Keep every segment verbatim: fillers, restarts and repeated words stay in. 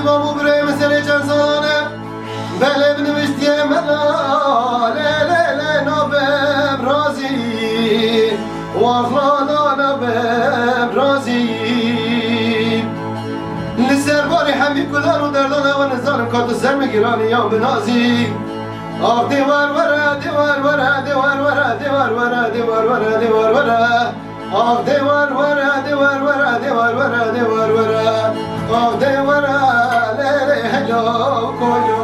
Babû birê min serê çend salan e, belê binivîştiye mela, lê, lê, lê, nabim razî, waxlana nabim razî. Li ser barê hemî kulan û derdan ew nizanim ka tu ser min giranî yan binazî. Ax dê wer were, dê wer were, dê wer were, dê wer were, dê wer were, dê wer were. Ax dê wer were, dê wer were, dê wer were, dê wer were. Ax dê were, lê lê helo koyo.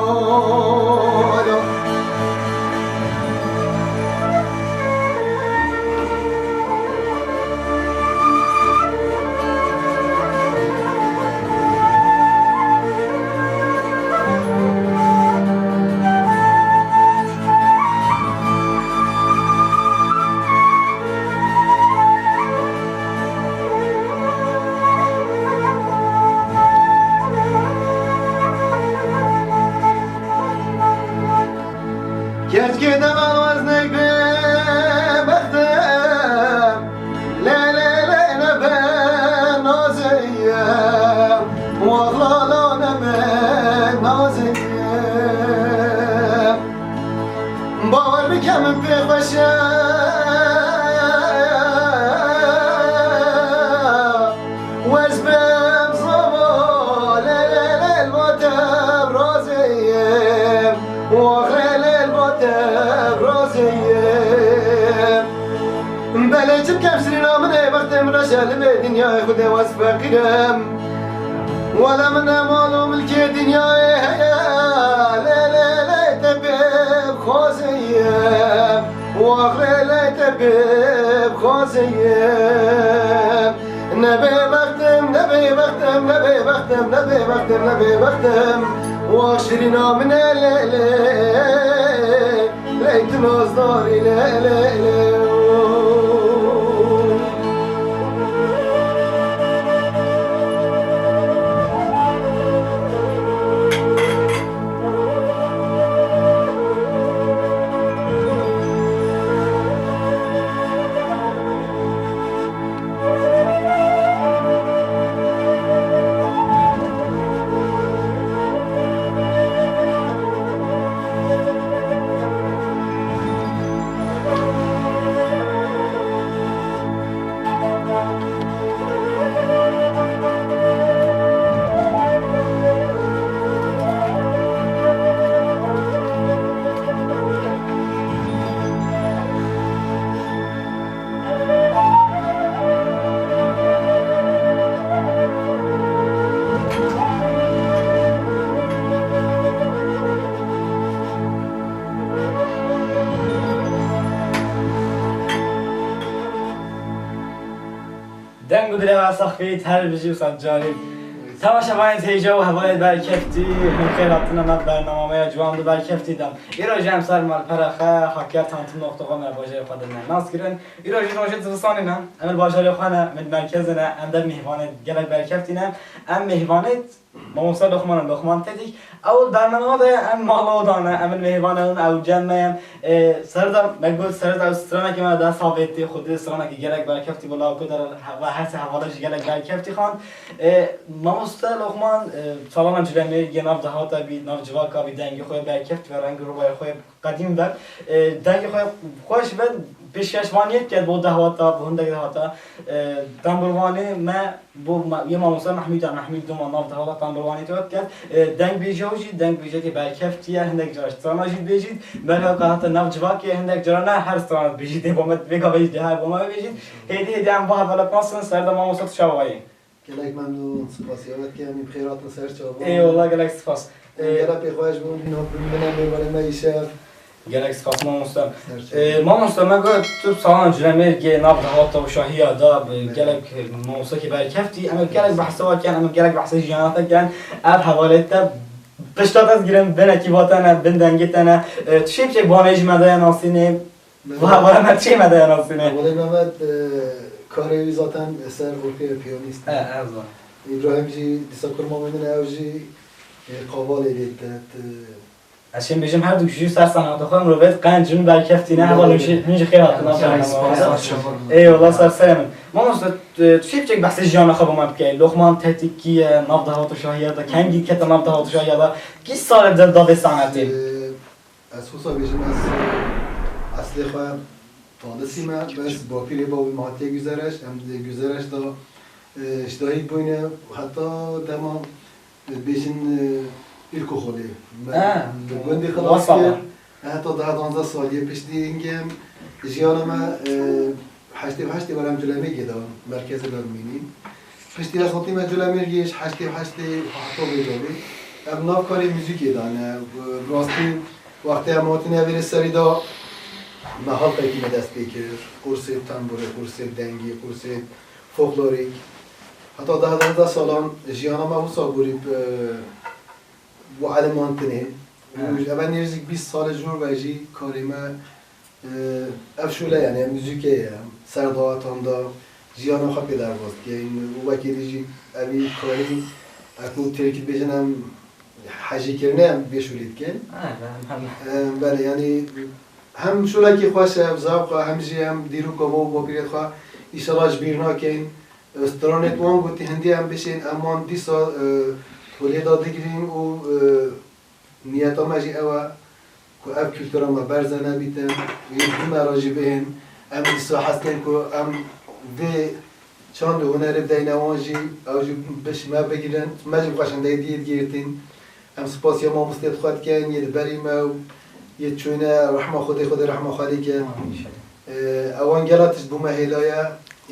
Keşke deman weznek be bextem. Lê, lê, lê, nebe nazeyim. Waxlala nebe nazeyim. Bawer bike min pê xweş e. Wez bim zava, lê, lê, lê, li ba te razeyim. Wax lê, lê, li ba te razeyim. Belê çi bikem şirîna min ê, bextê min reş e, li vê dinyayê Xwedê wez feqîr im. Wele min ne mal û milkê dinyayê heye, lê, lê, lê, te pê bixwazeyim. Wax lê, lê, te pê bixwazeyim. Nebê bextim, nebê bextim, nebê bextim, nebê bextim, nebê bextim. Wax şirîna min e, lê, lê. Leytî nazdarî lê lê lê. Deng û dilê we sax bît, her bijî û sedcarî. Temaşevanên hêja û hevalên berkeftî, hûn xêr hatina nav bernameya ciwan bi berkeftî de. Îro jî em ser malpera xwe, Hakkari Tanıtım nokta com re bajarê xwe de nas kirin. Îro jî rojê zivistanê ne, em li bajarê xwe ne, em li merkezê ne, em de mêvanê gelek berkeftî ne. Em mêvanê Mamoste Loxman, Loxman Tetik. Ew bername de em mala oda ne, em mêvanê win, ew cem me ye. E, serda, me got, serda ew stranekî me dest avêtî, xwedî stranekî gelek berkeftî bo lawko de ve her sê hevala jî gelek berkeftî xand. E, Mamoste Loxman, e, salana cilemê yê nav dehata bî, nav civaka bî, dengê xwe berkeftî ve, reng û rûbayê xwe qedîm ve, e, dengê xwe xweş ve pêşkêşvaniyê diket bo dehata, bo hindek dehata. E, tembûrvanê me bo ma-, yê mamoste Mehmûd e, Mehmûd doma nav dehata tembûrvanê te diket. E, dengbêja wî jî, dengbêjekê berkeftî ye, hindek cara strana jî dibêjît. Belê ka heta nav civakê hindek cara ne her strana dibêjît, ê bo me vê gavê jî dê her bo me bibêjît. Hêdî hêdî em va hevala nas kirin, serda mamoste tu çawa yî? Gelek memnûn, spasiya we dikim, em bi xêr hatin ser çavan. Eyvallah, gelek spas. Em Ee, gelek pêxweş bûn, hîna bûn, bine mêvanê me îşev. Gelek spas mamoste. Ser çavan. Ee, mamoste, me got tu salana cilemêrgê nav dehata û şahiya da bi Evet. gelek, e, mamostekî berkeftî. Em ê gelek behsa we kin, em ê gelek behsa jiyana te kin. Ev hevalê te pişta te digirin, binekî va te ne, bin dengê te ne. Ee, tu şêpçek banê ji me de ye nasînê. Mehmet. Va, va, me çê me de ya nasînê. Wele Mehmet, e, karê wî zaten ser orkê piyanîst. E, ez va. Îbrahîm jî dîsa kurma min e, ew jî, e, qavalê lê te, te, Ez şêm bêjim her du jî ser senata xwe mirovêt qenc in, berkeftî ne, heval hûn jî, hûn jî xêr hatin. Eyvallah, ser serê min. Mamoste, tu, tu şê piçek behsê jiyana xwe bo me bikey. Loqman Tetik kî ye, nav dehat û şahiya de, kengî kete nav dehat û şahiya de, kî sare dil da vê senetê? Ee, ez wisa bêjim, ez, eslê xwe Talisî me, bes bapîrê bavê me hatiye Güzereş, em di Güzereş de, e, ji dayik bûyne, heta dema, e, bêjin, e, îlkoholê. Me Ha, li gundê xilas kir, heta deh danzdeh saliyê piştî hingê em jiyana me, e, heştê û heştê were em Culemêrgê de, merkezê de dimînîn. Piştî ez hatîme Culemêrgê, ji heştê û heştê heta vê gavê em nav karê muzîkê de ne. Bi rastî wextê em hatine vêrê serî de me halqekî me dest pê kir. Qursê tembûrê, qursê dengî, qursê folklorîk. Heta deh danzdeh salan jiyana me wisa borî bi, bi elemantinê. Û Evet. Eve nêzîk bîst salê jor ve jî karê me Ee, ev şûle, yani, em muzîkê ye, em ser dawatan da jiyana xwe pê derbas dikeyn û wekî dî jî evî karî, e, ku tirkî dibêjin, em hejîkirinê em vê şûlê dikin. Ee, belê, yani, hem şûlekî xweş e, ev zewq e, hem jî em dîroka me û bapîrê xwe îşela ji bîr nakin. Ee, stranê wan gotî hindî em bişên, em wan dîsa, e, holê da digirîn û, e, Niyeta me jî ew e ku ev kultura me berze nebîtin, yên du me re jî bihên. Em dîsa hez kin ku em vê çand û hunerê bideyne wan jî, ew jî bi ji me bigirin, me jî bi xwe ji hindê dî digirtîn. Em spasiya mamostê xwe dikin, yê di berî me û yê çûyne rehma Xwedê, Xwedê rehma xwe lê ke. Ee, ewan gela tişt bo me hêla ye.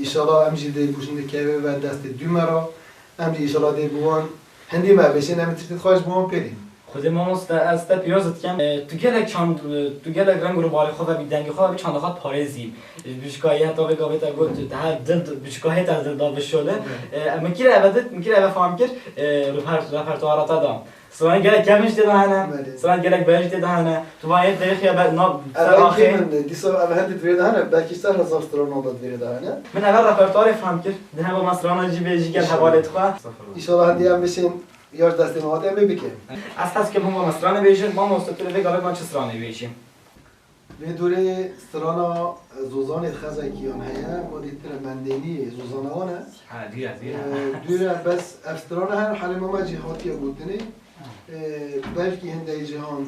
Îşala em jî dê bûjin dikeve ve destê du me re. Em jî îşala dê bi wan hindî me bêşin, em tiştê xwe ji bo wan pêlîn. Xwedê mamoste, ez te pîroz dikim. E, tu gelek çand, e, tu gelek reng û rûbarê xwe vebî, dengê xwe vebî, çanda xwe parêzî. E, bicikayê heta vê gavê te got, te her dil, bicikayê te dil da bişole. Evet. E, min kî re eve dit, min kî re eve fam kir, e, reper-, repertuara te da. Stranê gelek kevin jî tê de hene, Belê. Stranê gelek baş jî tê de hene. Tu vayê derê xiya be-, na-, Ev ser en axê. Kevin, dîsa ev hende divê de hene, belkî ser hezar strana da divê de hene. Min eve repertuarê fam kir, di heva me strana jî bê jî gel hevalê xwe. Estağfurullah. Înşallah hende em bişên Ya ji destê me hate em ê bikin. Ez hez kim hûn me stranê bêjin, mamoste tu li vê gavê me çi stranê bêjî? Vê dorê strana Zozanê Xezekiyan heye, ma dîtire Mendêniyê Zozana wan e. Ha, dûr e, dûr e. Ee, dûr e, bes ev strana her herêma me jî hatiye gotinê. Ee, belkî hindê cihan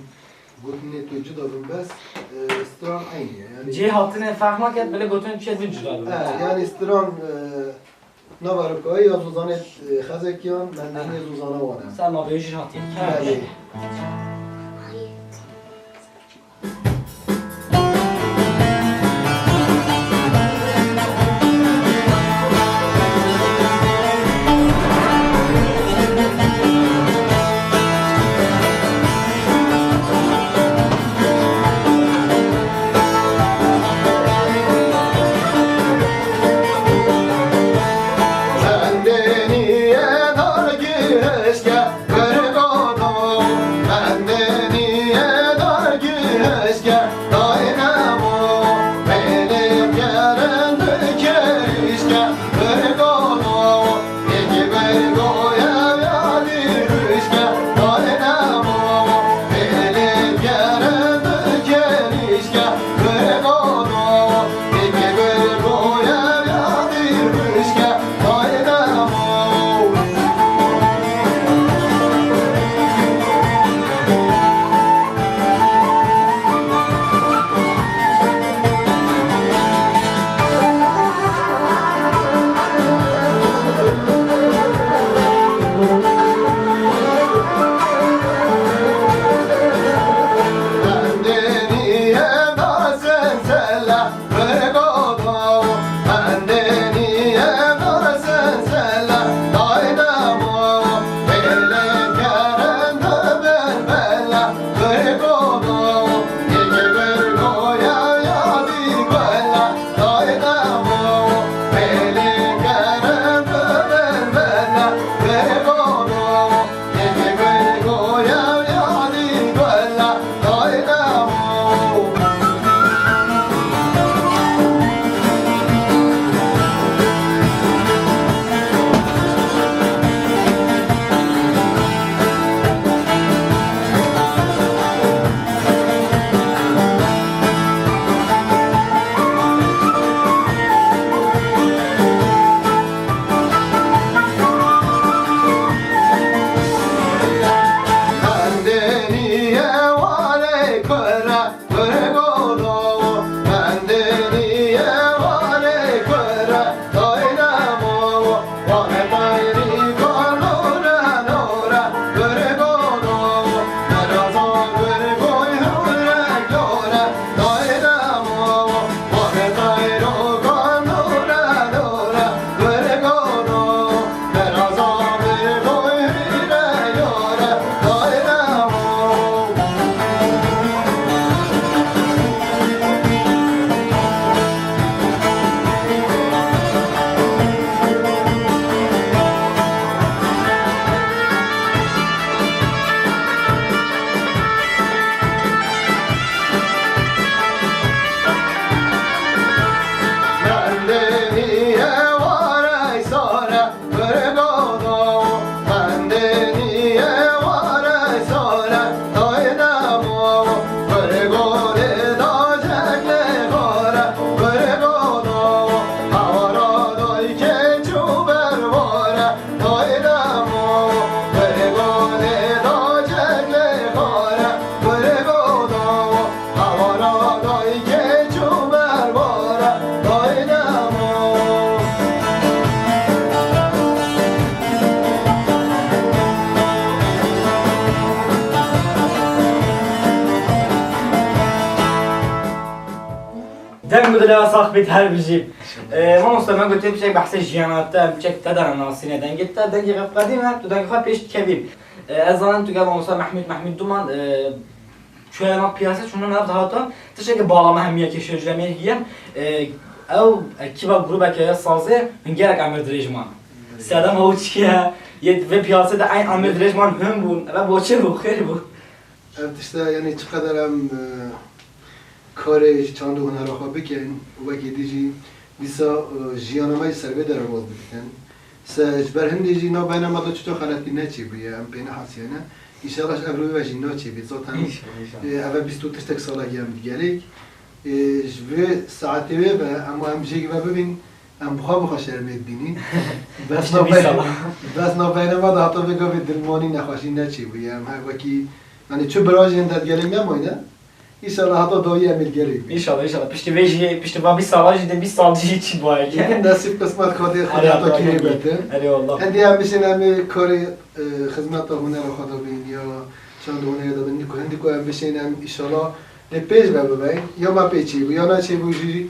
gotinê tu cuda bin, bes, ee, stran eynî ye. Yani Cihê hatinê ferq nake, belê gotinê tu yê din cuda bin. Ee, yani stran, ee, Nava Rukayê ya Zozanê, e, Xezekiyan, Mendêniyê Zozana wan e. Ser navê jî hatiye. Belê. Dilê sax bît, her bijî. Ee, mamoste, me gotê biçek behsê jiyana te, biçek te dana nasîne dengê te, dengê xwe qedîm e, tu dengê xwe pêş dikevî. Ee, ez zanim tu gel mamoste Mehmûd, Mehmûd Duman, ee, çûye nav piyase, çûne nav dahatan, tiştekê bala me hemiye ke şêrcû em ê hîyem, ee, ew ekîba grûbeke ya sazê, hûn gelek emir dirêj man. Sedem Havuçkiye, yê vê piyase de eyn emir dirêj man hûn bûn, eve boçê bû, xêr bû. Ev tişta, yanî çiqeder em, e, karê ji çand û hunera xwe bikin û wekî dî jî dîsa, e, jiyana me jî ser vê derbaz bidikin. Se ji ber hindê jî navbeyna me de çito xeletî neçêbûye, em pê nehesiyane. Înşallah ji ev rûyê ve jî naçêbê. Zaten, Înşallah, înşallah. e, ev e bîst û tiştek sala em digelek. E, ji vê saetê wê ve, em, em jêk ve bibîn, em bi xwe bi xwe şermê dibînîn. Bes Piştî navbeyna, bîst sala. Bes navbeyna me de heta vê gavê dilmanî nexweşî neçêbûye. Em her wekî, yanî çi birajên de digelek nemayne. Înşallah heta dawî em ê li gelê bîn. Înşallah, înşallah. Piştî vê jî, piştî va bîst sala jî de bîst sal jî çi bayek. Yekîn nesîb qismet kadê Xwedê heta kîrê betin. Erê wallah. Hindî em bişên em ê karê, e, xizmeta hunera xwe de bîn ya çand û hunera de bîn. Hindî ku, hindî ku em bişên em înşallah lê pêş ve bibeyn. Ya me pê çêbû, ya neçêbû jî,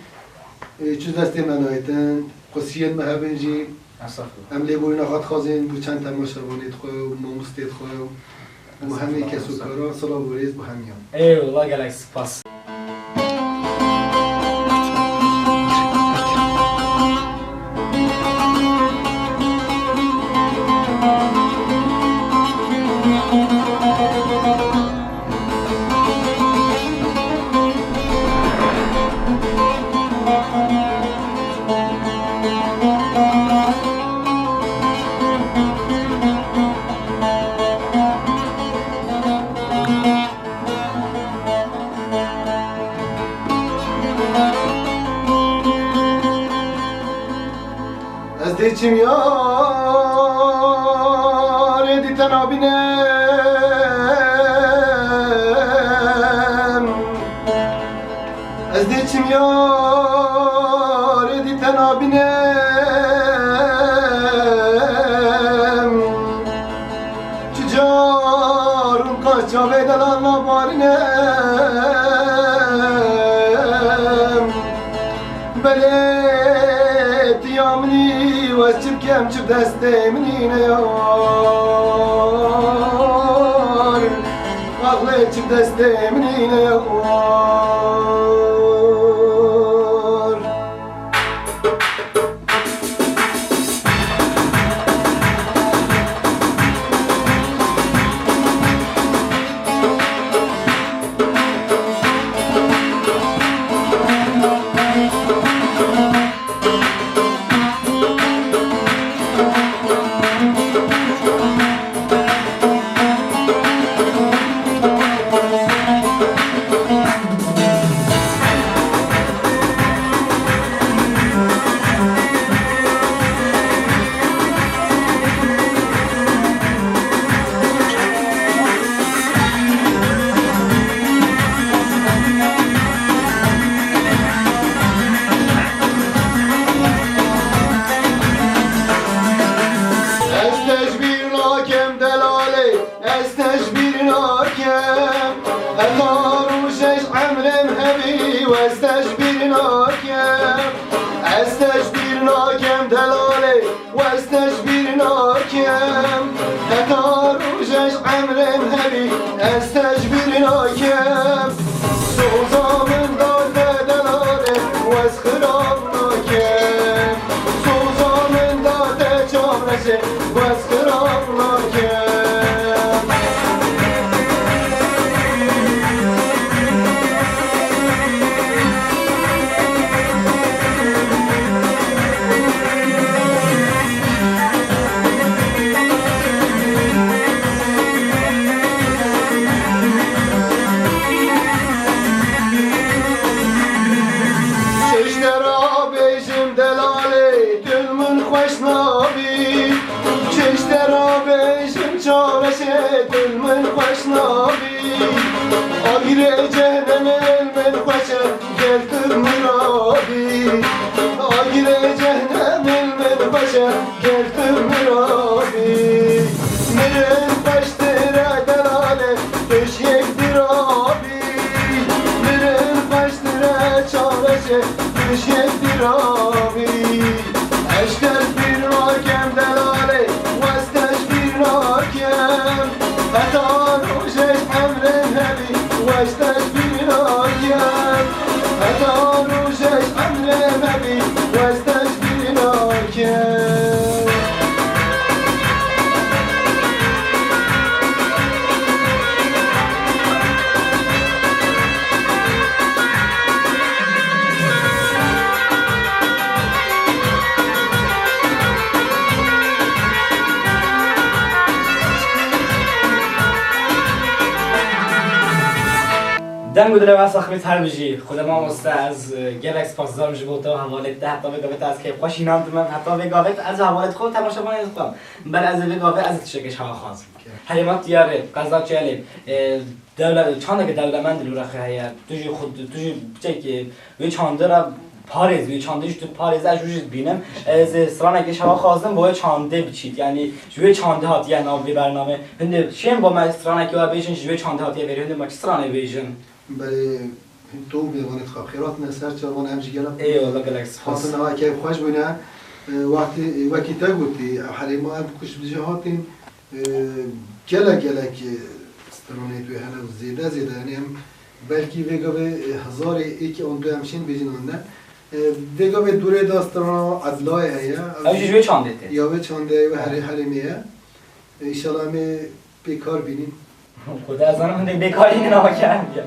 e, çi destê me nayêtin. Qusiyên me hebin jî. Estağfurullah. Em lêborîna xwe dixwazin bo çend temaşevanê xwe û mamostê xwe û bo hemî kes û karan, silav û rêz bo hemiyan. Eyvallah, gelek spas. Ez dê çim yarê dî te nabînim. Ez dê çim yarê dî te nabînim. Çi car hûn qaç çavê delal nabarînim. Belê tiya minî wez çi bikem, çi bi destê minî ne yar. Axlê çi bi destê minî ne yar. Ez te ji bîr nakim delalê, ez te ji bîr nakim. Heta rojek emrê min hebî, ez te ji bîr nakim. Ez te ji bîr nakim delalê, ez te ji bîr nakim. Heta rojek emrê min hebî, ez te ji bîr nakim. Soza min da te delalê, ez xirab nakim. Soza min da te çavreşê, ez xirab nakim. Çi ji te re bêjim delalê, dil min xweş nabî. Çi ji te re bêjim çareşê, dil min xweş nabî. Agirê cehnemê min xweş e, ger tu mirabî. Agirê cehnemê min xweş e, ger tu mirabî. Mirin xweştir e delalê, tu ji yek dirabî. Mirin xweştir e çareşê, Deng û dilê we sax bît her bijî. Xwedê mamoste, ez, e, gelek spasdar im ji bo te û hevalê te. Heta vê gavê te ez kêfxweş înan dimim. Heta vê gavê te ez hevalê xwe û temaşevanê dixwam. Ber ez ê vê gavê ez ê tiştekê ji hewa xwazim. Herêma Diyarê, qeza Çelê, e, dewle-, çandeke dewlemend li Rexê heye. Tu jî xwe, tu jî biçekî wê çandê re parêz, wê çandê ji tu parêz, ez jî bînim. Ez ê stranekê ji hewa xwazim bo wê çandê biçît. Yanî ji wê çandê hatiye nav vê bername. Hindê şên bo me stranekê we bêjin, ji wê çandê hatiye vêrê, hindê me çi stranê bêjin? Belê, tu mêvanê xwe xêr hatine ser çavan, em jî gelek Eyvallah, gelek spas. Hatin, ew keyf xweş bûne. E, wextî, e, wekî te gotî, ew herêma em ku ji bijî hatin, e, gelek, gelek, e, stranê tu hene û zêde, zêde, yanî em belkî vê gavê, e, hezarê êkî an du em şên bêjin an ne. E, vê gavê dûrê de strana Edlayê heye. Ew jî ji wê çandê tê. Ya wê çandê, wê herê-, herêmê ye. E, înşallah em ê pê kar bînin. Xwedê ez zanim hindek bêkarî ne, ama kerem ya.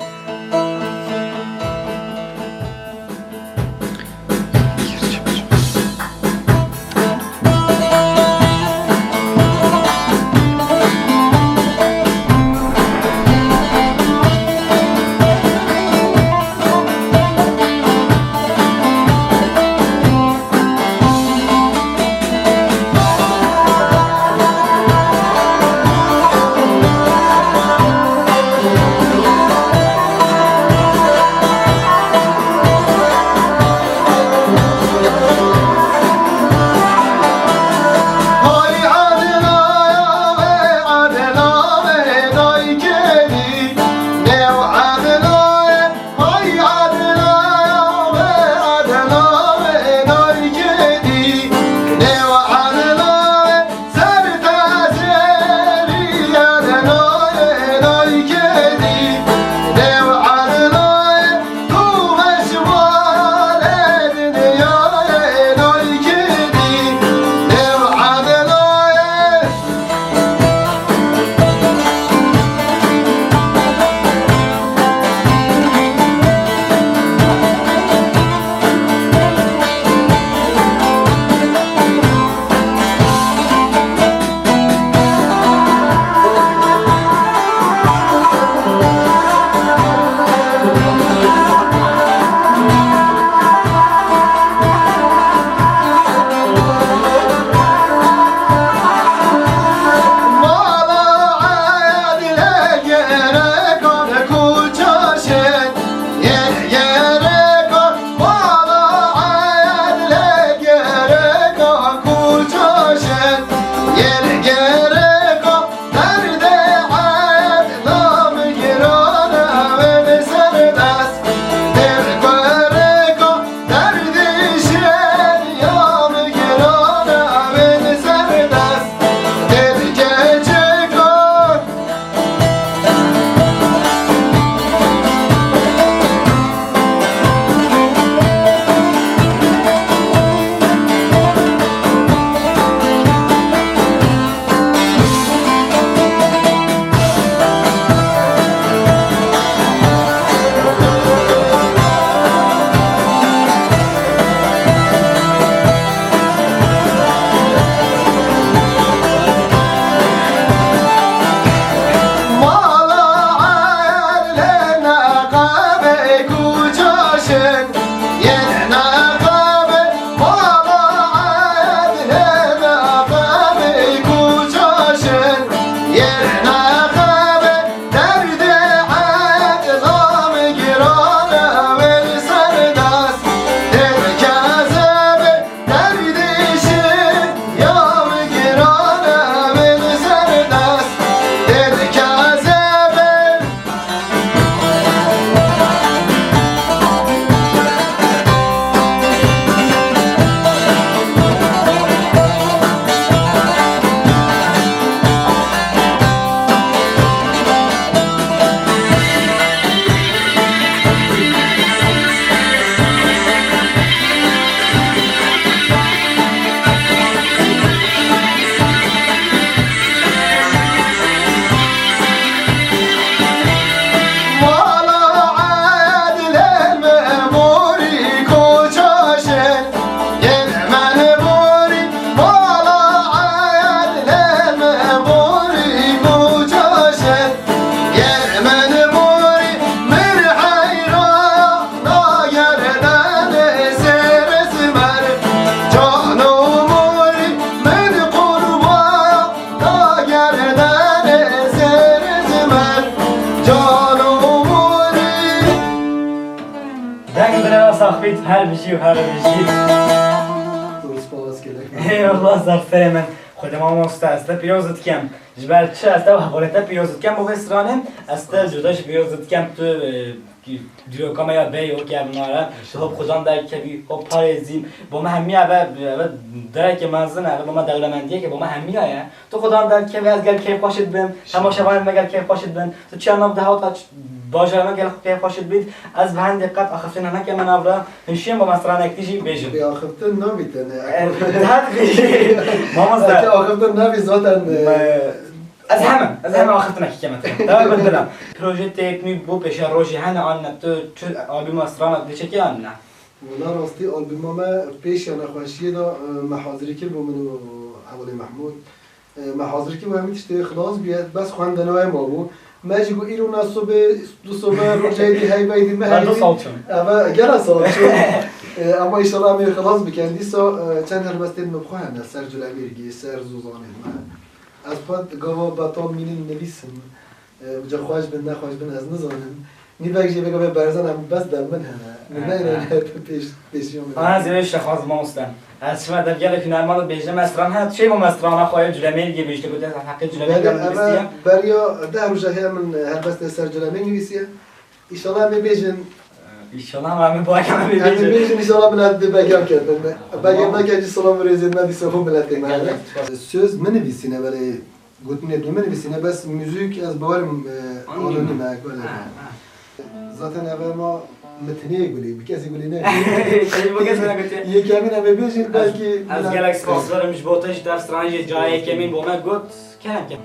Axwît her bijî û her bijî. Tu spas gelek. Eyvallah, zaf serê min. Xwedê mamoste, ez te pîroz dikim. Ji ber çi ez te hevalê te pîroz dikim bo vê stranê? Ez te cuda jî pîroz dikim, tu, e, dîroka me ya berê wekî ev nare. Tu hop xudan derkevî, hop parêzî. Bo me hemî eve, eve derekê mezin e, eve bo me dewlemendiyeke bo me hemî ya ye. Tu xudan derkevî, ez gel keyf xweş dibim. Temaşevanên me gel keyf xweş dibin. Tu çiya nav de hewta ç-, bajarê me gel keyf xweş dibît. Ez bi hendê qet axiftina nekeme nav re. Hûn şiyên bo me stranek tî jî bêjin. Bê axiftin nabî te ne. E, daha dibêjî. Mamoste. Eke axiftin nabî zaten, e, Me-, ez hemen, ez hemen axiftinekî keme te. Daha bi dila. Proje têk nû bo pêşerojê hene an ne, tu çi albuma stranek diçekî an ne? Wela rastî albuma me pêşiya nexweşiyê de, e, me hazirî kir bo min û Hevalê Mehmûd. E, me hazirkî û hemî tiştê xilas bûye, bes xwendina wê mabû. Me jî got, îro ne sobê, du sobe, rojê dî, heyvey dî, me Ben heyvî. Du sal çûn. Eve, gera sal çûn. E, ama înşallah em ê xilas bikin. Dîsa, e, çend helbestên min bi xwe hene, ser Culemêrgî, ser Zozanê me. Ez xwe gava betal mînin nivîsim. E, uca xweş bin, nexweş bin, ez nizanim. Nîvek jî vêga vê berzan em bes dem min hene. Min He, neyne he. Pêş, pêşiya min. Ana zêde şexaz mamoste. Ez şima dev gelek hunermand bêjim, ez stran hene, tu çê bo me strana xwe yê Culemêrgê bêjî, tu gote heqê Culemêrgê Belê, min eve bistîye. Beriya deh roja heye min helbestê ser Culemêrg nivîsiye. Înşallah em ê bêjin. Înşallah em ê baş em ê Em ê bêjin. Bêjin, înşallah milet dê begam kerdin. Begam Tamam. Neke jî selam û rêzên me dîsa bo miletê me. Gelek, spas. Söz min nivîsîne belê. Gotinê dû min nivîsîne, bes muzîk ez bawerim, e, Anladım. Anonim e, gole. Ha, ha. Zaten ev ma mitinê gulî, bi kesî gulî ne. Seni bu kez bana götür. Yekemîn em ê bêjin, Ez, belkî ez milet gelek spas verim ji bo te ji dev stranê jî cayê yekemîn bo me got. Kerem kerem.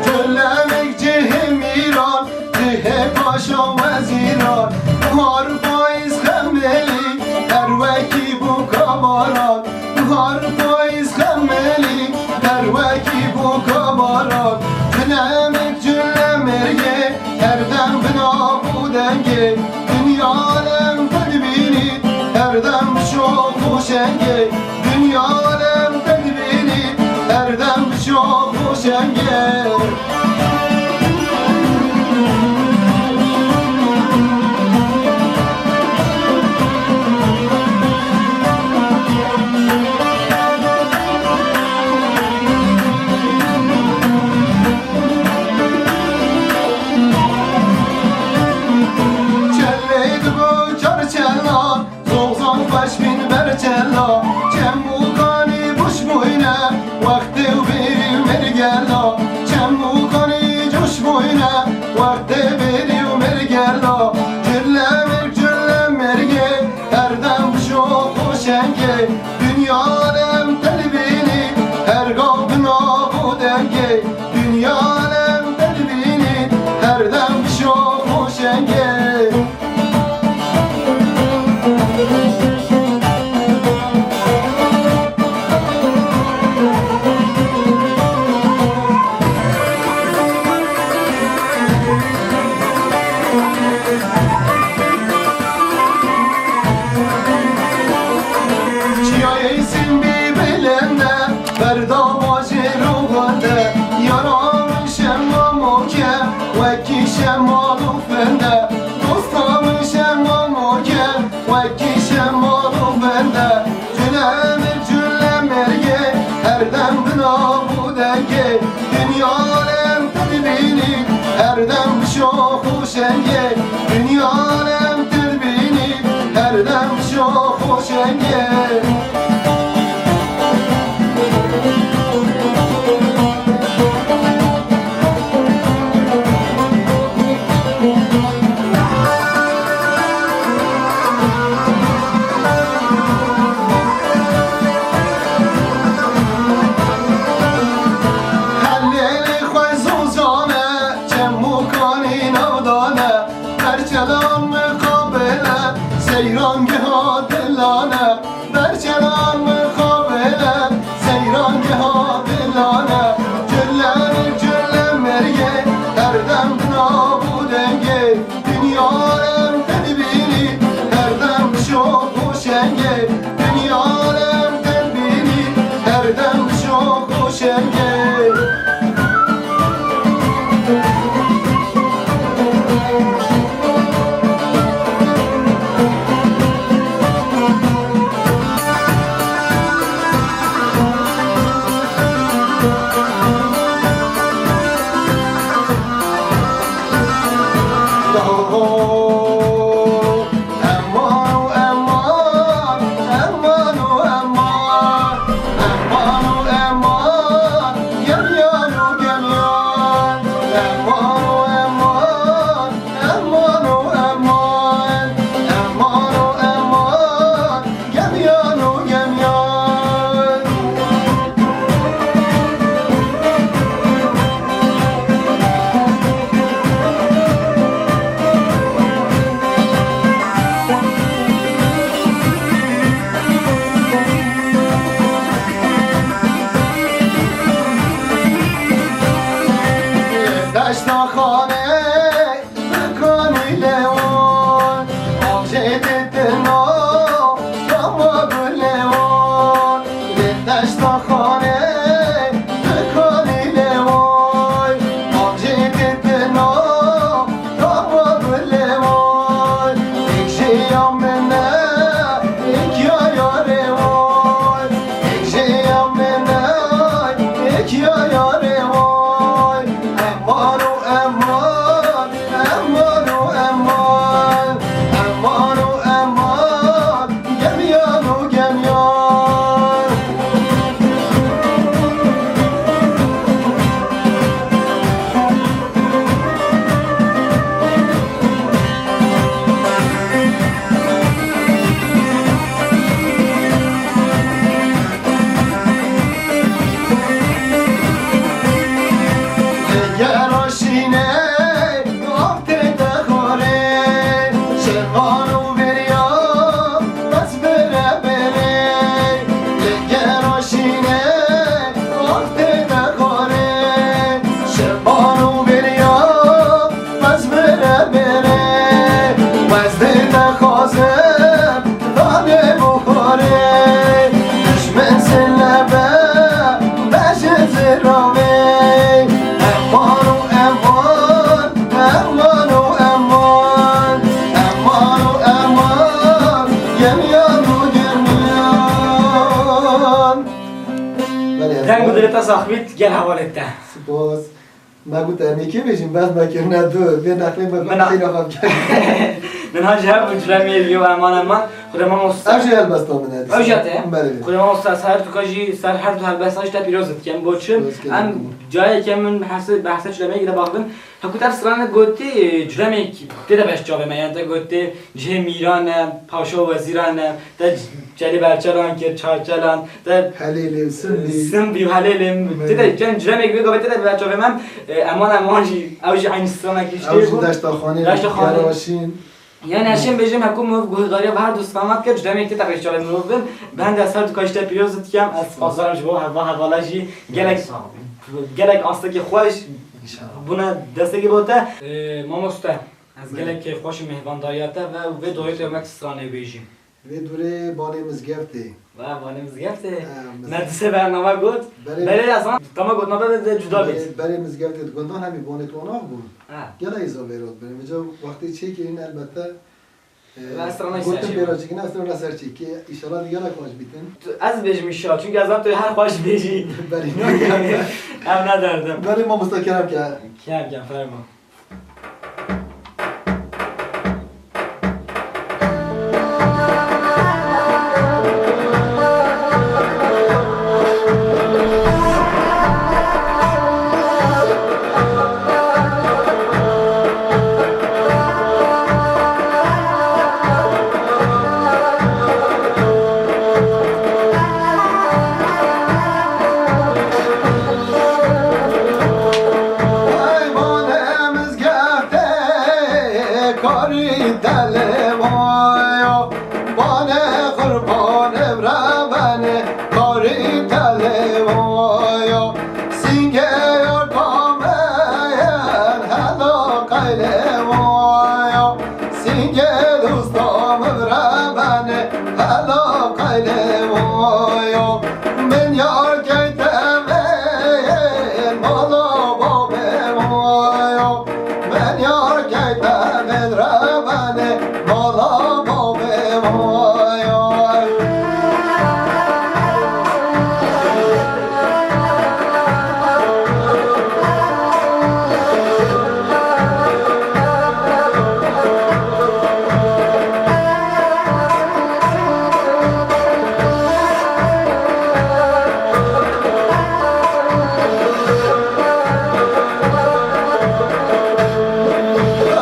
Culemêrg cihê mîran, cihê paşa wezîran, buhar payîz xemelî, her wekî bû kamaran. Buhar payîz xemelî, her wekî bû kamaran. Culemêrg, Culemêrgê, her dem bi nav û dengê. Dinya alem te dibînî, her dem bi şox û şengê. Dinya alem te dibînî, her dem bi şox û şengê. Çelê digo çar çela, Zozan xweş bîn ber çela, çem û kanî boş bûyne, wextê û bêrî û mêrgela, çem û kanî coş bûyne, wextê bêrî û mêrgela. Culemêrg, Culemêrgê, her dem bi şox û şengê, dinya alem te dibînî, her gav bi nav û dengê, dinya alem te dibînî, her dem bi şox û şengê. Çiyayê Sîmbî bilinde, berda bajêr û xwende, yara min şema moke, wekî şemal û fende, dosta min şema moke, wekî şemal û fende. Culemêrg, Culemêrgê, her dem bi nav û dengê, dinya alem te dibînî, her dem bi şox û şengê, dinya alem te dibînî, her dem bi şox û şengê. Helêlê xwe zozane, çem û kanî navdane, berçelan miqabele, seyran giha dilane. Berçelan mixabele, seyran giha dilane. Cile Alem te bînî, her dem şoq û şengê. Eman û eman, eman û eman, eman û eman, gemyan û gemyan. Eman û eman, eman û eman, eman û eman, gemyan û gemyan. Deşta Xanê, dikanî lewon, avcê didino, dama bi lewon. Lê deşta Xanê, dikanî lewon, avcê didino, dama bi lewon. Êk jêya min e, êk ya yarê woy. Êk jêya min e, êk ya yarê woy. Eman û eman, eman û eman, eman û eman, gemyan û gemyan. Geroşîne, av tê de xorê, şervan û beriya, bes bere bere. Geroşîne, av tê de xorê, şervan û beriya, bes bere bere. Bes dê de xwazim, danê bixorê, dijmin zilebe, bejin ziravê. Eman û eman, eman û eman, eman û eman, gemyan û gemyan. Belê, Deng û dilê te sax bît, gel hevalê te. Spas. Me got em ê kê bêjin, bes me kirine du. Vê nexlê me Min a- xîla xwe bikir. Min ha ji hev û Curemê yo eman eman. Xuda mamosta. Ev jî helbesta min e. Ew jî te? Belê. Xuda mamosta, ser tu ka jî, ser her du helbesta jî te pîroz dikim. Bo çi? Pîroz dikim. Em cayeke min behse, behse Curemê gide baxdin. Hekû te strane gotî, Curemek tê de beş çavê me, yani te gotî cihê mîran e, paşa û wezîran e, te Çelî Berçelan kir, Çarçelan, te Helêlê, Simbî. Simbî û Helêlê, Evet. Te de cem Curemek wê gavê te de beş çavê me, e, Eman Eman jî, ew jî eynî stranekî Ew jî jî bû. Deşta Xanê, Deşta Xanê. Keraşîn. Yani ez şên bêjim, hekû mirov guhdarîya bi her du stranan dike, Curemek tê de beş çavê mirov bin. Ben de ser du ka jî te pîroz dikim, ez spasdarim ji bo heva hevala jî. Gelek, Sağ ol. Gelek astekî xweş. İnşallah. Bûne destekî bo te. E, mamoste, ez Evet. Gelek kêfxweş im mêhvandariya te ve vê dorê te me stranê bêjî. Vê dorê Balê Mizgeftê. Va, Balê Mizgeftê. Ha, Mizgeftê. Me di sê bername got. Belê. Belê, ez an, dema gotina te de, de cuda bêt. Belê, Belê Mizgeftê di gundan hemî bonê tu anax bûn. Ha. Gela îza vêrot bin. Vêca wextê çêkirîn elbette, e, Ve strana gotin ser çê. Bêra çêkin, strana ser çê. Kê, înşallah di gela xweş bîtin. Tu, ez bêjim înşallah, çünkü ez an tu her xweş bêjî. Belê. Em ne derdim. Belê mamosta kerem ke. Kerem ke, fermo. Min yar keyte vê mala babê vayo. Min yar keyte vê rebenê mala babê vayo.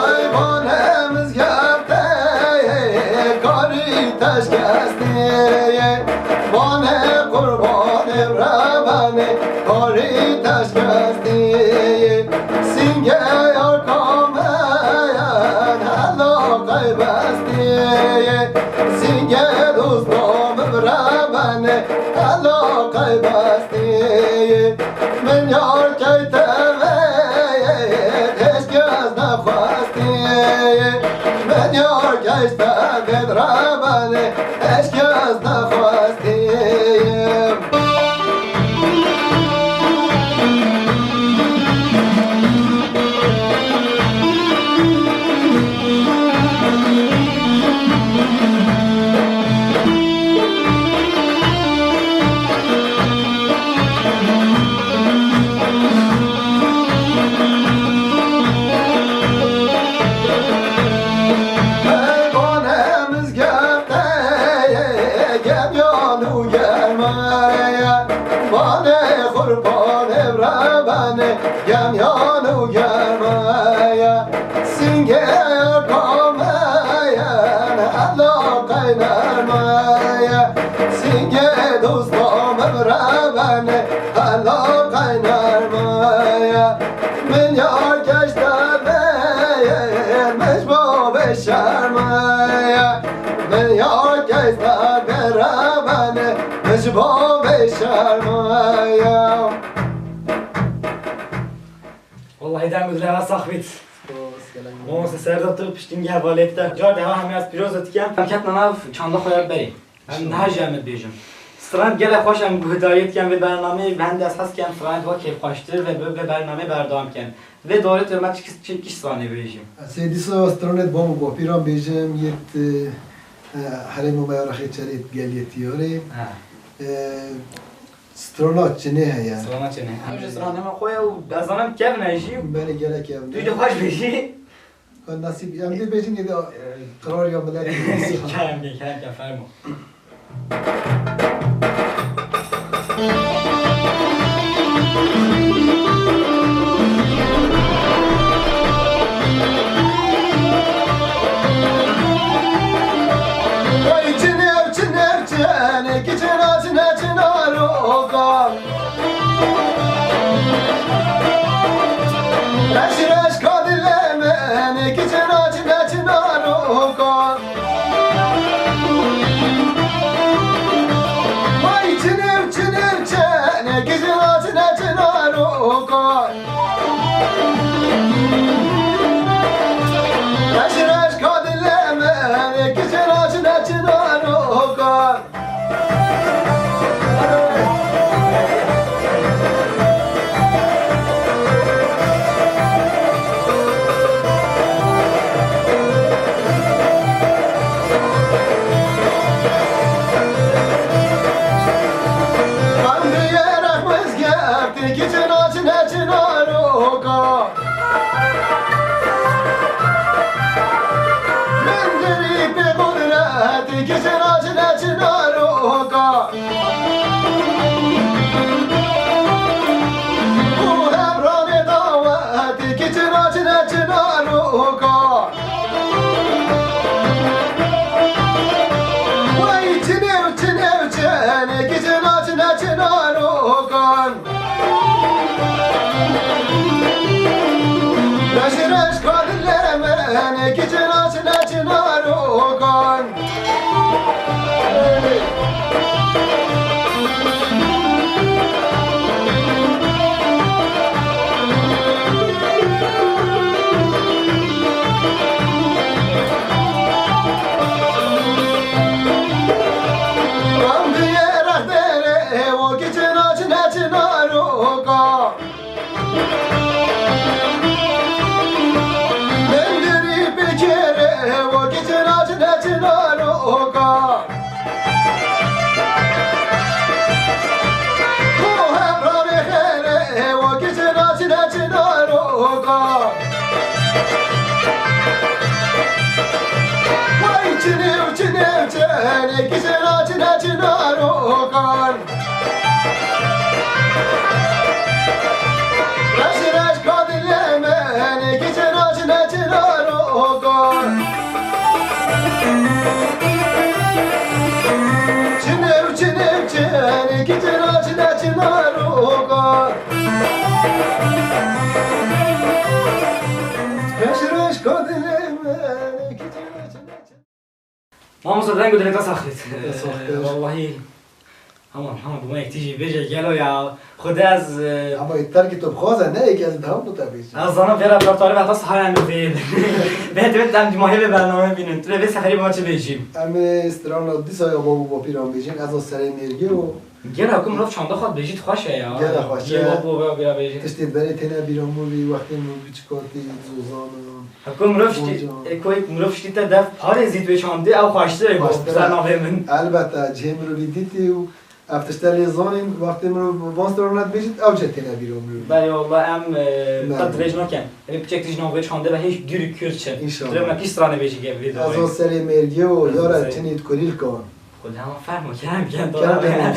Eyvane mizgeftê karî teşkestiyê. Vanê qurbanê rebenê karî teşkestiyê. Sîngê ya kameyan hela qeybestiyê. Sîngê dostom rebenê hela qeybestiyê. Min yar keyte vê, hêç kes nexwestiyê. Min yar keyte vê rebenê, hêç kes nexwestiyê. Eyvane mizgeftê gemyan û germaya. Vanê qurbanê rebenê gemyan û germaya. Sîngê kameyan hela qeynermaya. Sîngê dostom rebenê hela qeynermaya. Min yar keşte bê, min ji bo bê şermaya. Min yar keşte bê rebenê, min ji bo bê şermaya. Wallahî deng û dilê we sax bît. Spas, gelek. Mamoste Serdar, tu piştî min hevalê te. Car dewa hemî ez pîroz dikim. Em ketine nav çanda xwe ya berê. Em niha jî em dibêjin. Stranê gelek xweş em guhdariyê dikin vê bernameyê, bi hindê ez hez dikim stranê wek kêfxweştir ve bi vê bernameyê berdewam bikin. Vê dorê tu me çi, çi, çi stranê bêjî? Ez ê dîsa stranê bab û bapîran bêjim, yê, e, e, herêma me ya Rexê Çerê geliyê Tiyarê. Ha. E, Strana çinê heye. Strana çinê. Em ji stranê me xwe ye û ez zanim kevn e jî. Belê gelek kevn e. Tu jî xweş bêjî. Ka nasîb, em dê bêjin yê de, e, qirariya miletê. Kerem ke, kerem ke, fermo. Vay çinê, çinê, çinê, kiçina çinê, çinaroka. Reş reş kadile mene kiçina çine çina roka. Vay çine çine çene kiçina çine çina roka. Reş reş kadile mene kiçina çine çina roka. Qandiyê rehmizgeftikî çina çine çina roka. Min dirî pê qudretikî çina çine çina roka. Û hevranê dawetikî çina çine çina roka. Wey çinê û çinê û çinekî çina çine çina rokan. Reş reş kadilê me nekî çina çine çina rokan. Çenekî çena çina çina rokan. Reş reş ka dilê min, kî çena çina çina rokan. Çinev çinev çenekî çena çina çina rokan. Reş reş ka dilê min, kî çena çina çina. Mamosta deng û dilê te sax bît. Te sax kir. Wallahî. Hema, hema, bi me yek tî jî bêje gelo ya. Xwedê ez, e, Ama terkî tu bixwaze, ne yek ez diham tu te bêjim. Ez zanim vê repertuarê ve heta sihaya em bê. Bê divê em cumahê vê bername bînin. Tu vê seferî bi me çi bêjî? Em ê strana dîsa ya bab û bapîran bêjin. Ez o serê mêrgê û Gel hekum mirov çanda xwe dibêjî xweş e ya. Gel xweş e. Yê bab û bapîra bêjî. Tiştê berê têne bîra min vî wextê min biçik hatî zozana. Heko mirov ştî, Boncan. Eko mirov ştî te dev parêzît wê çandê ew xweştir e, Xweştir e. Ser navê min. Elbette, cihê mirovî dîtî û ev tişte lê zanîn, wextê mirov van strana dibêjît, ew cih têne bîra mirov. Belê, walla em, e, Belê. Te dirêj nakin. Ê piçek tîj navê çandê ve hêj dûr û kûr çi. Înşallah. Dûrê me kî strane bêjî gel vê Ez dawayê. O serê mêrgê û Ez o yara serê. Çinî dikurîl kan. Xwedê hema fermo kerem ken Kerem dora. Ken.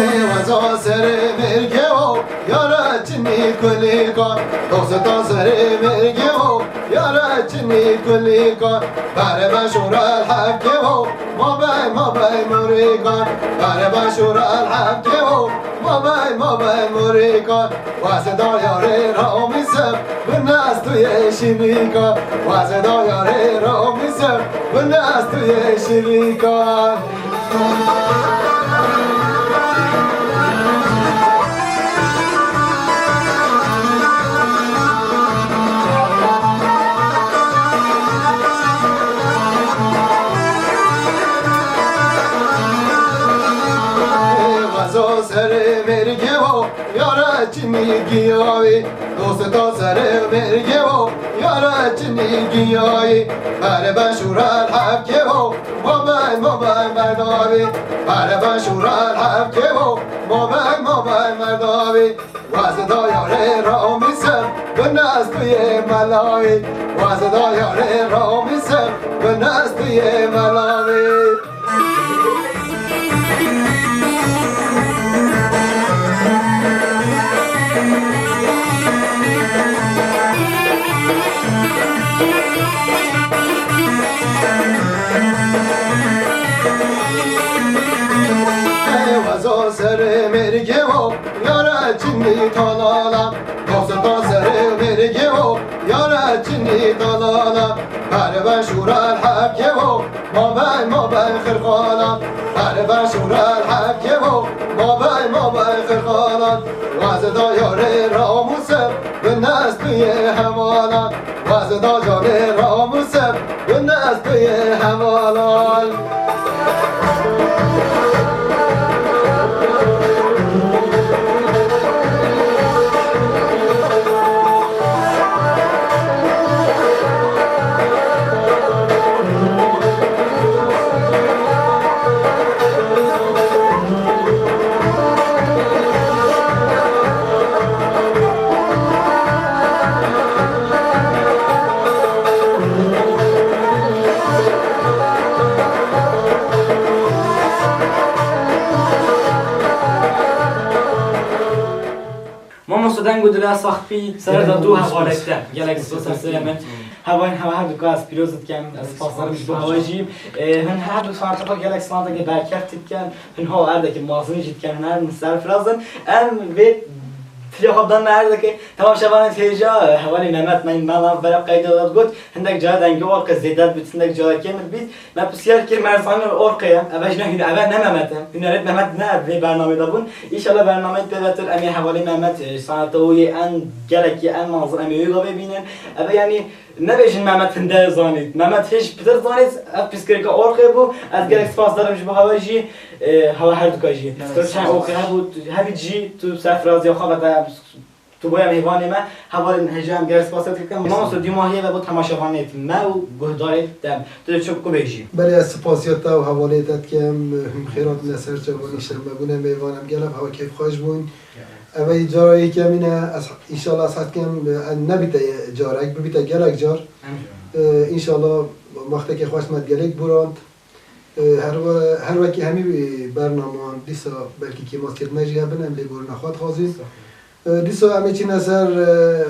Ê weza serê mêrgê o, yara çinî kulîka. Dosta serê mêrgê o, yara çinî kulîka. Berê ben şûra hevkê o, ma bey, ma bey murîka. Berê ben şûra hevkê o, ma bey, ma bey murîka. Wazeda yarê ra omîsem, bi nas tu yeşilîka. Wazeda yarê ra omîsem, bi nas tu yeşilîka. Xwezo serê mêrgê o, yara çinî giyawî. Dosta serê mêrgê o, yara çinî giyayî. Berê ben şûra hevkê o, ma bey, ma bey merdavî. Berê ben şûra hevkê o, ma bey, ma bey merdavî. Wazeda yarê ra omîsem, bi nas tu yê melayî. Wazeda yarê ra omîsem, bi nas tu yê melayî. Ey wazo serê mêrgê o, yara çinî talala. Dosta serê mêrgê o, yara çinî talala. Berê ben şûra hevkê o, ma bey, ma bey xirxala. Berê ben şûra hevkê o, ma bey, ma bey xirxala. Wazeda yarê ra omîsem, bi nas tu yê hevala. Wazeda canê ra omîsem, bi nas tu yê hevala. Mamoste deng û dila sax bî, serê de du hevalek te. Gelek spas serê min. Hevalên hewa her du ka ez pîroz dikim, ez spasdarî ji bo hewa jî. E, hin her du sanata xwe gelek sanateke berkeft dikin, hin ha erdeke mezin jî dikin, hin her min serfiraz in. Em vê filya xwe dan me erdeke, temaşevanên hêja, e, hevalê Mehmet me, me nav bera qeyda got, hindek cara dengê orqe zêde dibit, hindek cara kêm dibit. Me pisyar kir, me zanî orqê ye. Eve jî ne hûn-, eve ne Mehmet e. Hûnerêt Mehmet ne vê bernameyê de bûn. Înşallah bernameyê pê ve tir em ê hevalê Mehmet, e, sanatewiyê en gelekî en mezin em ê wê gavê bînin. Eve yanî nebêjin Mehmet hinde zanît. Mehmet hêj pitir zanît, ev piskirêka orqê bû. Ez gelek spas darim ji bo hewe jî, e, hewe her duka jî. Evet, Piskirêk çend orqê hebû, tu, hevî jî tu serfiraziya xwe ve te Tu boya mêvanê me, hevalên hêja em gelek spas te dikim. Mamoste, dûmahiyê ve bo temaşevanê me û guhdarê te em. Tu dê çi ku bêjî? Belê, ez spasiya te û hevalê te dikim, him xêrat ne ser çavan, îşev me bûne mêvan, em gelek hewa keyfxweş bûn. Ev ê cara yekemîn e, ez, înşallah ez hez dikim, em nebîte carek, bibîte gelek car. Ee, înşallah wextekê xweş me gelek borand. Ee, her we-, her wekî hemî bernaman, dîsa belkî kêmasiyet me jî hebin, em lêborîna xwe dixwazin. Ee, dîsa em ê çîne ser, e,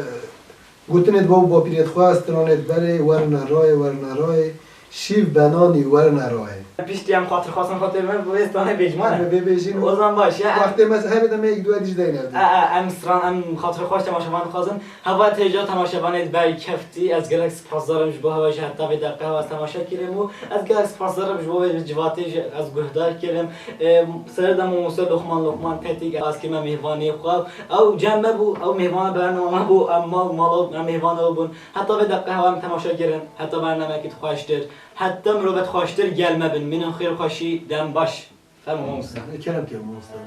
gotinê di bav û bapîrê dixwe, stranê di berê, werine rayê, werine rayê, şîv benanî werine rayê. Piştî em xatirxwastin xwe tê me, bi vê stranê bêjman e. Em ê bêjin. O zaman baş, ya, em Wextê me hebe de me yek du edî jî deyne. E, e, em stran, em xatirxweş temaşevan dixwazin. Heval têja temaşevanê di ber keftî, ez gelek spasdar im ji bo hewa jî heta vê deqe hewa ez temaşe kirim û ez gelek spasdar im ji bo vê civatê jî ez guhdar kirim. Ê, serê de mamoste Loqman, Loqman Tetîk, ez kime mêvanê xwe. Ew cem me bû, ew mêvana bernama me bû, em mal, mala, em mêvana ew bûn. Heta vê deqe hewa em temaşe kirin, heta bernamekî xweştir, heta mirovek xweştir gel me bin. Mînin xêr xweşî, dem baş. Fermo mamoste. Kerem ke mamoste.